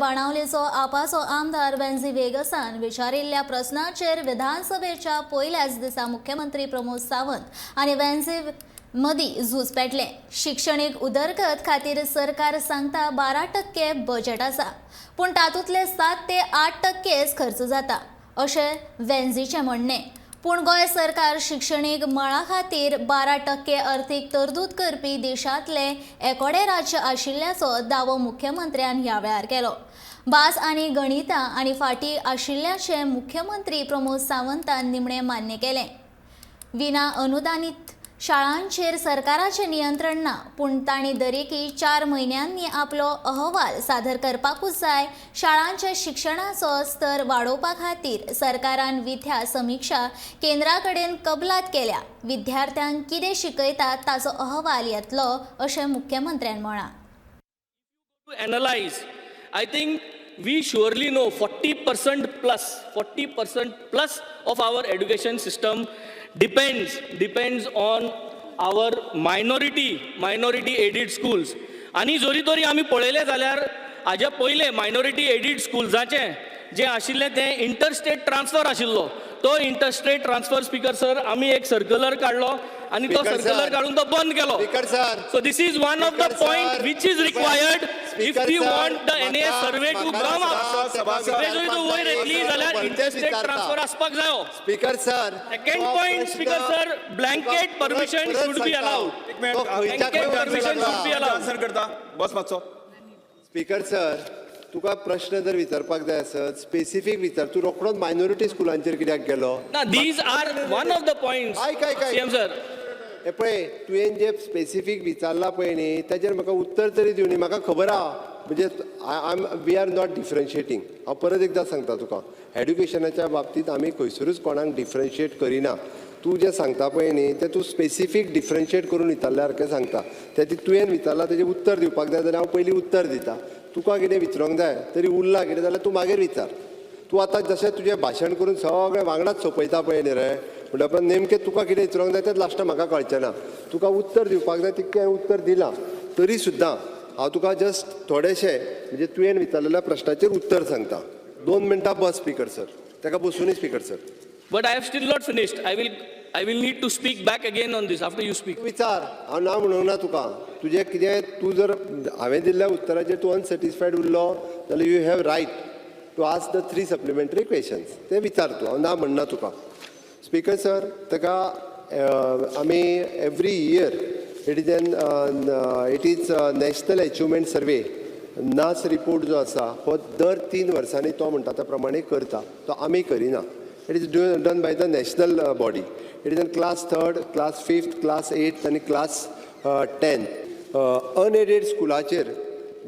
बाणावलेचो आपाचो आमदार वेन्झी वेगसान विचारिल्ल्या प्रस्नाचेर विधानसभेच्या पयल्याच दिसा मुख्यमंत्री प्रमोद सावंत आनी वेन्झी मदीं झूज पेटलें. शिक्षणीक उदरगत खातीर सरकार सांगता 12% बजेट आसा, पूण तातूंतले 7 ते 8 टक्केच खर्च जाता अशें वेन्झीचें म्हणणें. पूण गोंय सरकार शिक्षणीक मळा खातीर 12% अर्थीक तरतूद करपी देशांतले एकोडे राज्य आशिल्ल्याचो दावो मुख्यमंत्र्यान ह्या वेळार केलो. भास आनी गणितां आनी फाटीं आशिल्ल्याचें मुख्यमंत्री प्रमोद सावंतान निमणें मान्य केलें. विना अनुदानीत शाळांचेर सरकाराचें नियंत्रण ना, पूण तांणी दरेकी 4 म्हयन्यांनी आपलो अहवाल सादर करपाकूच जाय. शाळांच्या शिक्षणाचो स्तर वाडोवपा खातीर सरकारान विद्या समिक्षा केंद्रा कडेन कबलात केल्या. विद्यार्थ्यांक कितें शिकयतात ताचो अहवाल येतलो अशें मुख्यमंत्र्यान म्हळां. To analyze, I think we surely know 40% plus, 40% plus of our education system depends on our minority aided schools. आनी जरी तरी आमी पळयलें जाल्यार हाज्या पयलें मायनॉरिटी एडीड स्कुल्साचें जें आशिल्लें तें इंटरस्टेट ट्रान्सफर आशिल्लो. तो इंटरस्टेट ट्रान्सफर, स्पीकर सर, आमी एक सर्क्युलर काडलो आनी तो Speaker circular sir. काडून तो बंद केलो. Speaker sir. So this is one of the Speaker point sir, which is required if Speaker we sir, want the NAS survey to come up. Survey जरी तो वयर येतली जाल्यार इंटरस्टेट ट्रान्सफर आसपाक जायो. Speaker sir. Second point, Speaker sir, blanket permission should be allowed. एक minute. Blanket permission should be allowed. Answer करता, बस मातसो. स्पीकर सर, तुका प्रश्न जर विचारपाक जाय आसत, स्पेसिफीक विचार. तूं रोखडोच मायनॉरिटी स्कुलांचेर कित्याक गेलो? ना, these are one of the points. आयक, आयक, आयक. CM sir. हे पळय, तुवें जे स्पेसिफीक विचारला पळय न्ही, ताजेर म्हाका उत्तर तरी दिवनी. म्हाका खबर आहा, म्हणजे I am we are not differentiating. हांव परत एकदां सांगता तुका, एड्युकेशनाच्या बाबतींत आमी खंयसरूच कोणाक डिफरन्शिएट करिना. तूं जें सांगता पळय न्ही, तें तूं स्पेसिफीक डिफरन्शिएट करून विचारल्या सारकें सांगता. तें तुवें विचारलां तेजें उत्तर दिवपाक जाय जाल्यार हांव पयलीं उत्तर दिता. तुका कितें विचारूंक जाय तरी उरलां कितें जाल्यार तूं मागीर विचार. तूं आतां जशें तुजें भाशण करून सगळें वांगडाच सोंपयता पळय न्ही रे, म्हणटा पण नेमकें तुका कितें विचारूंक जाय तें लास्टाक म्हाका कळचें ना. तुका उत्तर दिवपाक जाय तितकें हांवें उत्तर दिलां. तरी सुद्दां हांव तुका जस्ट थोडेशें, म्हणजे तुवें विचारलेल्या प्रश्नाचेर उत्तर सांगता. 2 मिनटां बस स्पीकर सर. ताका बसुनी speaker sir. But I have still not finished. I will need to speak back again on this after you speak. विचार, हांव ना म्हणूंक ना तुका. तुजें कितें, तूं जर हांवें दिल्ल्या उत्तराचेर तूं अनसेटिस्फायड उरलो जाल्यार you have right to ask the three supplementary questions. ते विचार तूं, हांव ना म्हणना तुका. स्पीकर सर, ताका आमी every year it is National Achievement Survey, NAS report जो आसा हो दर 3 वर्सांनी तो म्हणटा त्या प्रमाणे करता. तो आमी करिना. It is done by the national body. It is in class third, class fifth, class eighth आनी क्लास 10th. अनएडेड स्कुलाचेर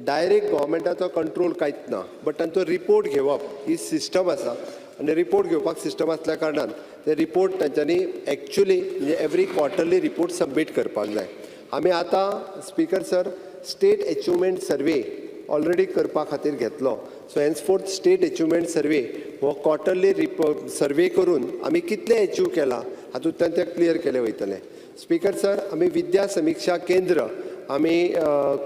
डायरेक्ट गव्हर्मेंटाचो कंट्रोल कांयच ना, बट तांचो रिपोर्ट घेवप ही सिस्टम आसा आनी रिपोर्ट घेवपाक सिस्टम आसल्या कारणान ते रिपोर्ट तांच्यांनी एक्चुली म्हणजे एवरी क्वॉर्टरली रिपोर्ट सबमीट करपाक जाय. आमी आतां, Speaker sir, State Achievement Survey already करपा खातीर घेतलो. So henceforth State Achievement Survey हो क्वॉर्टरली रिपोर्ट सर्वे करून आमी कितले एचीव केला हातूंतल्यान ते क्लियर केले वयतले. स्पीकर सर, आमी विद्या समिक्षा केंद्र, आमी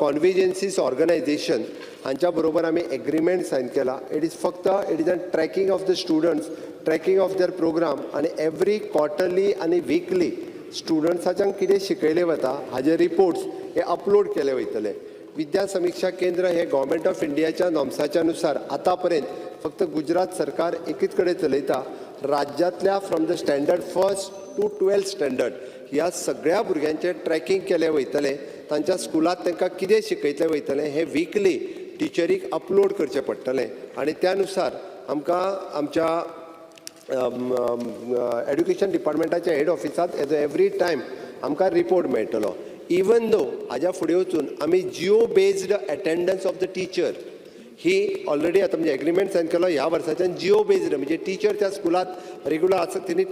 कॉन्विजन्सीस ऑर्गनायझेशन हांच्या बरोबर आमी एग्रीमेंट सायन केला. It is फक्त it is a tracking of the students, tracking of their program आनी एवरी क्वॉर्टरली आनी विकली स्टुडंट्साच्यान कितें शिकयलें वता हाजे रिपोर्ट्स हे अपलोड केले वयतले. विद्या समिक्षा केंद्र हे गव्हर्मेंट ऑफ इंडियाच्या नॉर्म्साच्या नुसार आतां पर्यंत फक्त गुजरात सरकार एकीच कडेन चलयता. राज्यांतल्या from the standard first to 12th standard ह्या सगळ्या भुरग्यांचें ट्रॅकिंग केलें वयतलें. तांच्या स्कुलांत तांकां कितें शिकयतलें वयतलें हें विकली टिचरीक अपलोड करचें पडटलें आनी त्या नुसार आमकां आमच्या एड्युकेशन डिपार्टमेंटाच्या हेड ऑफिसांत एज एवरी टायम आमकां रिपोर्ट मेळटलो. इवन दो हाज्या फुडें वचून आमी geo based attendance of the teacher he already आतां म्हणजे एग्रीमेंट सायन केलो. ह्या वर्साच्यान जिओ बेज्ड म्हणजे टिचर त्या स्कुलांत रेगुलर आसा तिणी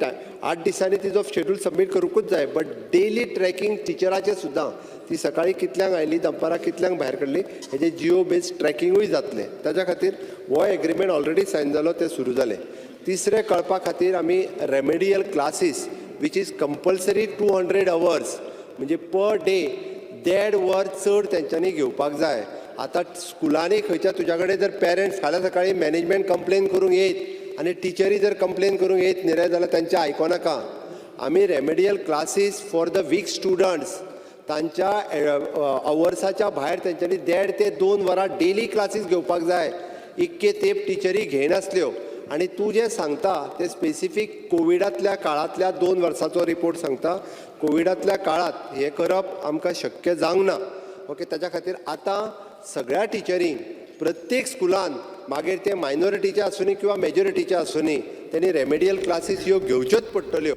8 दिसांनी तिजो शेड्यूल सबमीट करूंकूच जाय, बट डेली ट्रॅकिंग टिचराचें सुद्दां, ती सकाळी कितल्यांक आयली, दनपारां कितल्यांक भायर काडली, हेजें जिओ बेज्ड ट्रॅकिंगूय जातलें. ताच्या खातीर हो एग्रीमेंट ऑलरेडी सायन जालो, तें सुरू जालें. तिसरें कळपा खातीर आमी remedial classes, which is compulsory 200 hours, म्हणजे पर डे देड वर चड तेंच्यांनी घेवपाक जाय. आतां स्कुलांनी खंयच्या तुज्या कडेन जर पेरंट्स फाल्यां सकाळीं मॅनेजमेंट कंप्लेन करूंक येयत आनी टिचरी जर कंप्लेन करूंक येयत न्ही रे, जाल्यार तांचें आयको नाका. आमी remedial classes for the weak students तांच्या अवर्साच्या भायर तेंच्यांनी 1.5 ते 2 वरां डेली क्लासीस घेवपाक जाय. इतके तेंप टिचरी घेयनासल्यो. आनी तूं जें सांगता तें स्पेसिफीक कोविडांतल्या काळांतल्या 2 वर्साचो रिपोर्ट सांगता. कोविडांतल्या काळांत हें करप आमकां शक्य जावंक ना, ओके. ताच्या खातीर आतां सगळ्या टिचरींक प्रत्येक स्कुलान, मागीर ते मायनॉरिटीचे आसूनी किंवा मेजॉरिटीचे आसूनी, तेणी रेमेडियल क्लासीस ह्यो घेवच्योच पडटल्यो.